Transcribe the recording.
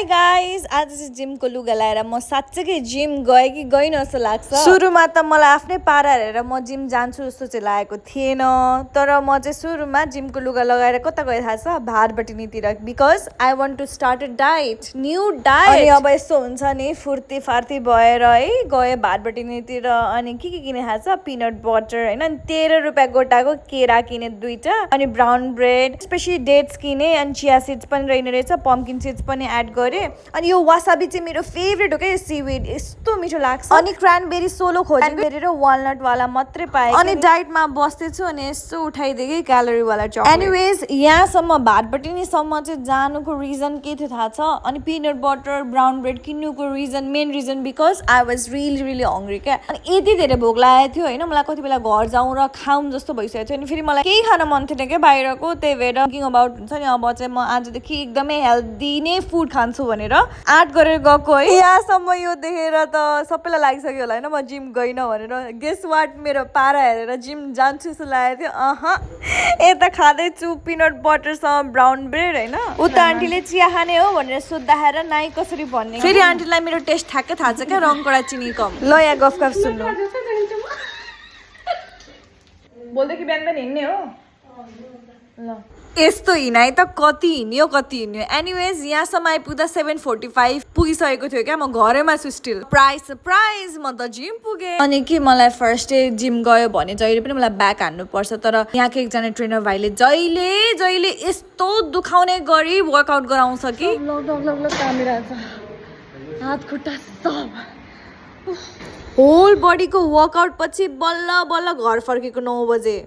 Hi guys, आज चाहिँ जिमको लुगा लाएर म साँच्चै जिम गएँ कि गइनँ जस्तो लाग्छ। सुरुमा त मलाई आफ्नै पारा हेरेर म जिम जान्छु जस्तो चाहिँ लागेको थिएन, तर म चाहिँ सुरुमा जिमको लुगा लगाएर कता गएँ थाहा छ? भातबटिनीतिर, because I want to start a diet, new diet. अनि अब यस्तो हुन्छ नि, फुर्ती फार्ती भएर है गएँ भातबटिनीतिर, अनि के किने थाहा छ? पिनट बटर होइन, अनि 13 रुपियाँ गोटाको केरा किने 2टा, अनि ब्राउन ब्रेड, स्पेसली डेट्स किने, अनि चिया सिड्स पनि रहेन रहेछ, पम्किन सिड्स पनि एड गरेँ। अनि यो वासाबी चाहिँ मेरो फेभरेट हो क्या, सीविड यस्तो मिठो लाग्छ। अनि क्रानबेरी सोलो खोजेँ र वालनट वाला मात्रै पाएँ। अनि डाइटमा बस्दैछु अनि यस्तो उठाइदिएँ कि क्यालोरी वाला चक्लेट। एनिवेज यहाँसम्म भातबटिनीसम्म चाहिँ जानुको रिजन के थियो थाहा छ? अनि पिनट बटर ब्राउन ब्रेड किन्नुको reason, main reason because I was really hungry क्या। अनि यति धेरै भोक लागेको थियो होइन, मलाई कति बेला घर जाउँ र खाउँ जस्तो भइसकेको थियो। अनि फेरि मलाई केही खान मन थिएन क्या बाहिरको, त्यही भएर थिङ्किङ अबाउट हुन्छ नि, अब चाहिँ म आजदेखि एकदमै हेल्दी नै फुड खान्छु भनेर आँट गरेर गएको है। यहाँसम्म यो देखेर त सबैलाई लागिसक्यो होला होइन म जिम गइनँ भनेर। गेस वाट, मेरो पारा हेरेर जिम जान्छु जस्तो लागेको थियो। यता खाँदैछु पिनट बटरसँग ब्राउन ब्रेड होइन, उता आन्टीले चिया खाने हो भनेर सोद्धाखेर नाइ कसरी भन्ने। फेरि आन्टीलाई मेरो टेस्ट ठ्याक्कै थाहा छ क्या, रङकडा चिनी कम। ल यहाँ गफ सुन्नु, बोल्दै बिहान बिहान हिँड्ने हो ल। यस्तो हिँडाइ त कति हिँड्यो कति हिँड्यो। एनिवेज यहाँसम्म आइपुग्दा 7:45 पुगिसकेको थियो क्या, म घरैमा छु स्टिल। प्राइज म त जिम पुगेँ। अनि के मलाई फर्स्ट डे जिम गयो भने जहिले पनि मलाई ब्याक हान्नुपर्छ, तर यहाँको एकजना ट्रेनर भाइले जहिले यस्तो दुखाउने गरी वर्कआउट गराउँछ कि हात खुट्टा सब होल बडीको वर्कआउट पछि बल्ल घर फर्केको 9 बजे।